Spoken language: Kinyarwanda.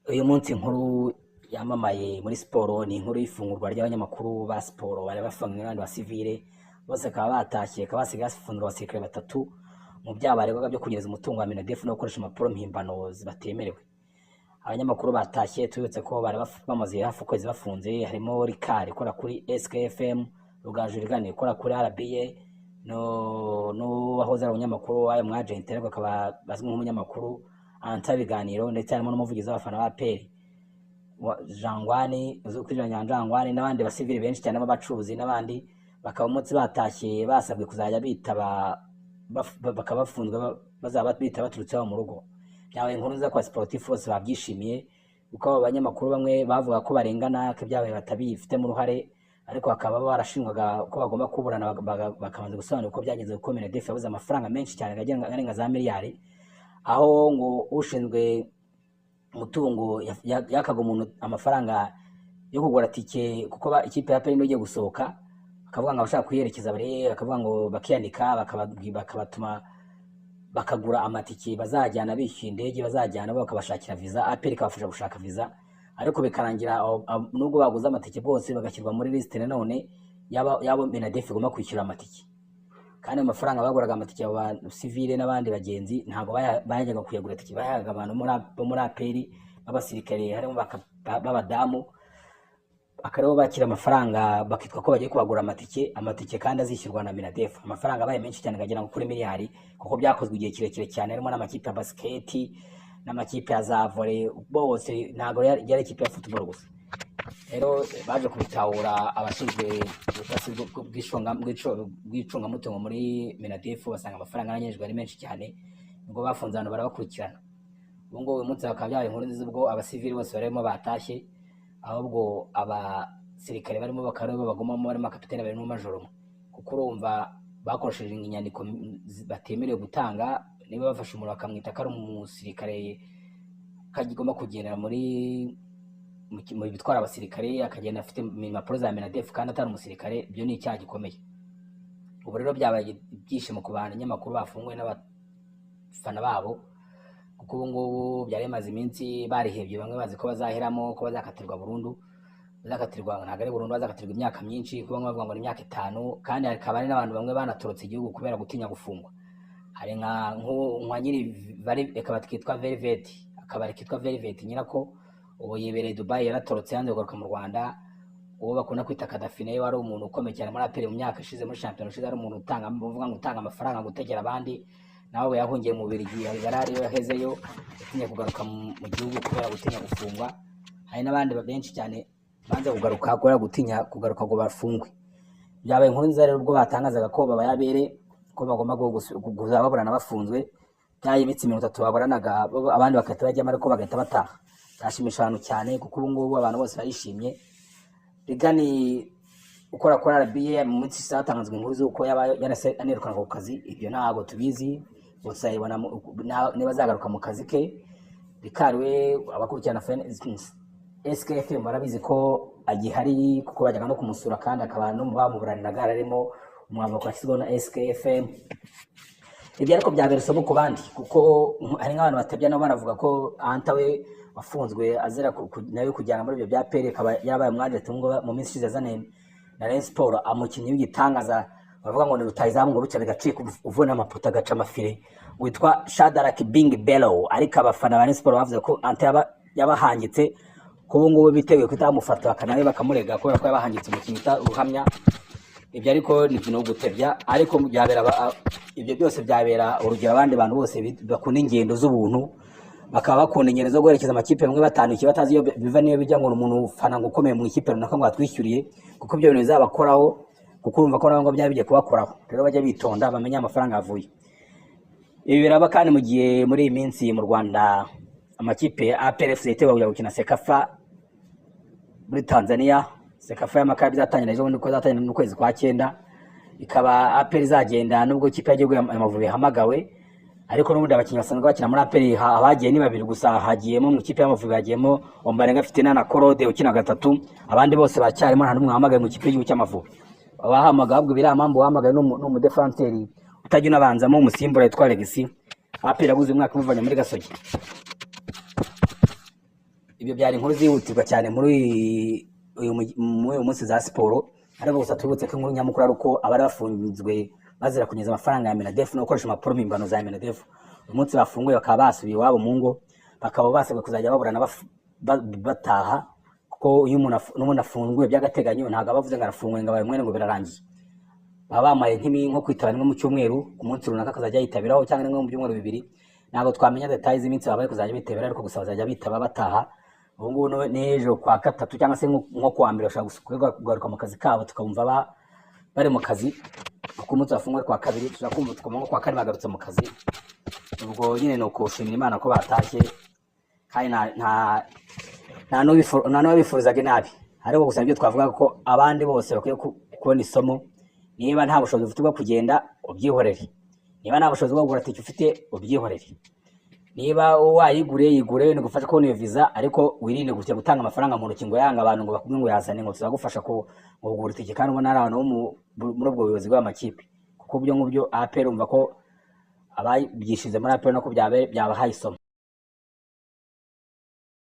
Uyu munsi inkuru yamamaye muri siporo ni inkuru y'ifungurwa ry'abanyamakuru ba siporo bari bafunganywe n'abandi basivile bose, bakaba batashye, bakaba basigaye bafungura abasirikare batatu mu byaha baregwaga byo kunyereza umutungo wa MINADEF no gukoresha impapuro mpimbano batemerewe. Abanyamakuru batashye, tubibutse ko bari bamaze hafi ukwezi bafunze, harimo Rikari ikora kuri SKFM, Rugaju Rigani ikora kuri RBA, no n'uwahoze ari umunyamakuru wayo mwagenti ariko akaba azwi nk'umunyamakuru Anta Biganiro, ndetse harimo n'umuvugizi w'abafana ba APR Jangwani uzwi kuri Nyanjangwani, n'abandi basivili benshi cyane b'abacuruzi n'abandi. Bakaba umunsi batashye basabwe kuzajya bitaba, bakaba bafunzwe, bazaba bitaba baturutse iwabo mu rugo. Byabaye inkuru nziza kwa sportif, bose babyishimiye, kuko abo banyamakuru bamwe bavuga ko barengana, ko ibyabaye batabifitemo uruhare, ariko bakaba barashinjwaga ko bagomba kuburana bakabanza gusobanura uko byagenze, kuko MINADEF yabuze amafaranga menshi cyane arenga za miliyari, aho ngo ushinzwe umutungo yakaga umuntu amafaranga yo kugura tike, kuko ikipe ya APR igiye gusohoka, bakavuga ngo abashaka kuyiherekeza bari, bakavuga ngo bakiyanika, bakabatuma bakagura amatike bazajyana, bishyuye indege bazajyana, bo bakabashakira viza, APR ikabafasha gushaka viza, ariko bikarangira nubwo baguze amatike bose bagashyirwa muri lisite nanone y'abo MINADEF igomba kwishyura amatike. Kandi ayo mafaranga baguraga amatike, abo ba sivile n'abandi bagenzi, ntabwo bajyaga kuyagura itike, bayahaga abantu bo muri APR b'abasirikare, harimo b'abadamu, akaba bakira amafaranga bakitwa ko bagiye kubagura amatike, amatike kandi azishyurwa na MINADEF. Amafaranga abaye menshi cyane akagera nko kuri miliyari, kuko byakozwe igihe kirekire cyane, harimo n'amakipe ya basiketi n'amakipe ya za volley, bose, ntabwo yari ikipe ya football gusa. Rero baje kubitahura abashinzwe ubutasi bw'icungamutungo muri MINADEF, basanga amafaranga yaranyejwe ari menshi cyane, nibwo bafunze abantu barabakurikirana. Ubu ngubu uyu munsi bakaba byabaye inkuru nziza ubwo abasivili bose barimo batashye, ahubwo abasirikare barimo bakaba aribo bagumamo, barimo kapitene, barimo majoro umwe, kuko urumva bakoresheje inyandiko batemerewe gutanga. Niba bafashe umuntu bakamwita ko ari umusirikare, ko agomba kugendera muri mu bitwara abasirikare, akagenda afite impapuro za MINADEF kandi atari umusirikare, ibyo ni icyaha gikomeye. Ubu rero byabaye ibyishimo ku banyamakuru bafunguwe n'abafana babo, kuko ubu ngubu byari bimaze iminsi barihebye, bamwe bazi ko bazaheramo, ko bazakatirwa burundu. Bazakatirwa, ntabwo ari burundu, bazakatirwa imyaka myinshi, kuko bamwe bavuga ngo ni imyaka 5, kandi hakaba hari n'abantu bamwe banatorotse igihugu kubera gutinya gufungwa. Hari nka nyiri reka kitwa Velvet, akabari kitwa Velvet, nyirako ubu yibereye Dubai, yaratorotse yanze kugaruka mu Rwanda. Uwo bakunda kwita Kadafi nawe wari umuntu ukomeye cyane muri APR mu myaka ishize, muri shampiyona ishize, ari umuntu utanga, bavuga ngo utanga amafaranga gutegera abandi, nawe ubu yahungiye mu Bubiligi, yari ariyo yahezeyo, yatinye kugaruka mu gihugu kubera gutinya gufungwa. Hari n'abandi benshi cyane banze kugaruka kubera gutinya kugaruka ngo bafungwe. Byabaye inkuru nziza rero ubwo batangazaga ko babaye abere, ko bagomba kuzaba baburana bafunzwe. Byaye iminsi 30 baburanaga, abandi bagahita bajyamo ariko bagahita bataha. Byashimisha abantu cyane, kuko ubu ngubu abantu bose barishimye. Rigani ukora kuri RBA, mu minsi ishize hatangazwa inkuru z'uko yaba yarase anirukanwa ku kazi. Ibyo ntabwo tubizi, tuzayibona niba azagaruka mu kazi ke. Rikari we, abakurikirana SKFM barabizi ko agihari, kuko bajyaga no kumusura, kandi akaba no mu bamuburaniraga arimo, umwavoka washyizweho na SKFM. Ibyo ariko byabera isomo ku bandi, kuko hari nk'abantu batabya nabo banavuga ko Anta we wafunzwe azira nawe kujyana muri ibyo bya APR, akaba yarabaye umwagenti ngo mu minsi ishize yazaniye na Rayon Sport umukinnyi w'igitangaza, bavuga ngo ni rutahizamu, ngo bica bigacika, uvuna amapoto agaca amafire, witwa Shadrack Bing Bello. Ariko abafana ba Rayon Sport bavuze ko Anta yabahangitse, ko ubu ngubu biteguye kuhita bamufata bakanawe bakamurega kubera ko yabahangitse umukinnyi uhamya. Ibyo ariko ni ibintu gutebya, ariko byabera ibyo byose byabera urugero abandi bantu bose bakunda ingendo z'ubuntu, bakaba bakunda ingendo zo guherekeza amakipe, bamwe batandukiye batazi iyo biva n'iyo bijya, ngo ni umuntu ufana ngo ukomeye mu ikipe runaka ngo atwishyuriye, kuko ibyo bintu bizabakoraho, kuko urumva ko nabo ngo byaba bigiye kubakoraho. Rero bajya bitonda bamenye amafaranga yavuye. Ibi biraba kandi mu gihe muri iyi minsi mu Rwanda amakipe ya APR FC yitegura kujya gukina CECAFA muri Tanzania, CECAFA y'amakara izatangira ejo bundi, ko izatangira mu kwezi kwa cyenda, ikaba APR izagenda nubwo ikipe y'igihugu y'Amavubi ihamagawe, ariko n'ubundi abakinnyi basanzwe bakina muri APR abagiye ni babiri gusa. Hagiyemo mu ikipe y'Amavubi hagiyemo Ombolenga Fitina na Korode ukina gatatu, abandi bose bacyarimo, nta n'umwe wahamagaye mu ikipe y'igihugu cy'Amavubi. Abahamagaye ahubwo biramambu wahamagaye n'umudefanseri utajya unabanzamo, umusimbura witwa Alexis, APR yaguze umwaka umuvanye muri Gasogi. Ibyo byari inkuru zihutirwa cyane muri uyu munsi za siporo. Ariko gusa tubibutse ko inkuru nyamukuru ari uko abari bafunzwe bazira kunyereza amafaranga ya MINADEF no gukoresha impapuro mpimbano za MINADEF, uyu munsi bafunguye, bakaba basubiye iwabo mu ngo, bakaba basabwe kuzajya baburana bataha, kuko iyo umuntu n'umuntu afunguye by'agateganyo, ntabwo aba avuze ngo arafunguye ngo abaye umwere ngo birarangiye. Baba bamaye nko kwitaba rimwe mu cyumweru, ku munsi runaka akazajya yitabiraho, cyangwa rimwe mu byumweru 2. Ntabwo twamenya détails z'iminsi babaye kuzajya bitabira, ariko gusa bazajya bitaba bataha. Ubu ngubu n'ejo kwa gatatu cyangwa se nko kuwa mbere bashobora kugaruka mu kazi kabo, tukabumva bari mu kazi, kuko umunsi bafunguwe kwa kabiri tushobora kumva tukumva nko kwa kane bagarutse mu kazi. Ubwo nyine ni ukushimira Imana ko batashye, kandi nta n'uwabifurizaga inabi. Ariko gusa nibyo twavuga ko abandi bose bakwiye kubona isomo. Niba nta bushobozi ufite bwo kugenda, ubyihorere. Niba nta bushobozi bwo kugura tike ufite, ubyihorere. Niba wayiguriye, yigure, nigufasha kubona iyo visa, ariko wirinde gutya gutanga amafaranga mu ntoki ngo yanga abantu ngo bakubwire ngo yazane, ngo tuzagufasha ngo kugura itike, kandi ubona ari abantu bo muri ubwo buyobozi bw'amakipe. Kuko ibyo ngibyo APR, umva ko ababyishize muri APR no ko byabahaye isomo.